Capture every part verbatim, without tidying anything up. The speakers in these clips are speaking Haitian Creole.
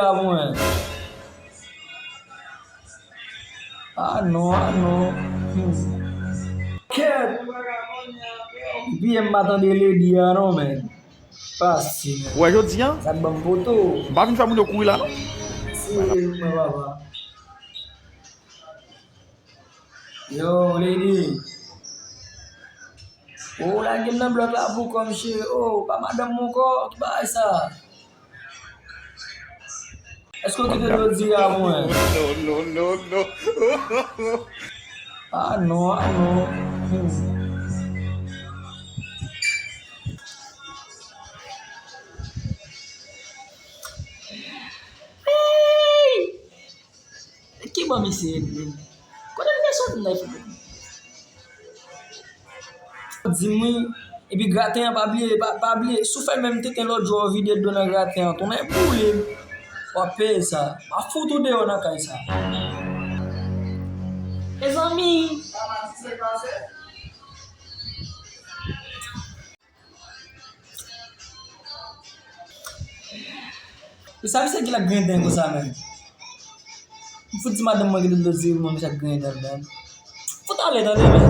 A mwen. Ah non, ah non. Hmm. Kèt. Epi m pa tande ledi a non, men. Pase, men. Ou wè jodi a? Sa k ban m poto. M pa vin fè moun yo kouri la, non. Si, mwen, papa. Yo, lady. Ou lage m nan blòk la pou kò m, cheri. Oh, pa madanm m ankò, ki bagay sa? Èske w kite dlo diri a pou mwen? No, no, no, no. Ah non, ah non. Hmm. Hey! Ki bò misye ye menm? Kote l te soti nan figi? Di m wi. Epi graten an, pa bliye, pa, pa bliye, si w fè menm tenten lòt jou a, w vide dlo nan graten an, tounen boule. W ap peye sa. M ap fout ou deyò nan kay sa. Mezanmi! Ou sa misye ki la griyen den konsa menm? M fout di madanm mwen ki te dlo diri mwen, misye ap griyen den menm. Fout ale tande men.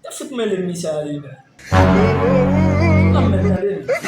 Te fout mele misye ale menm. Nan men tande.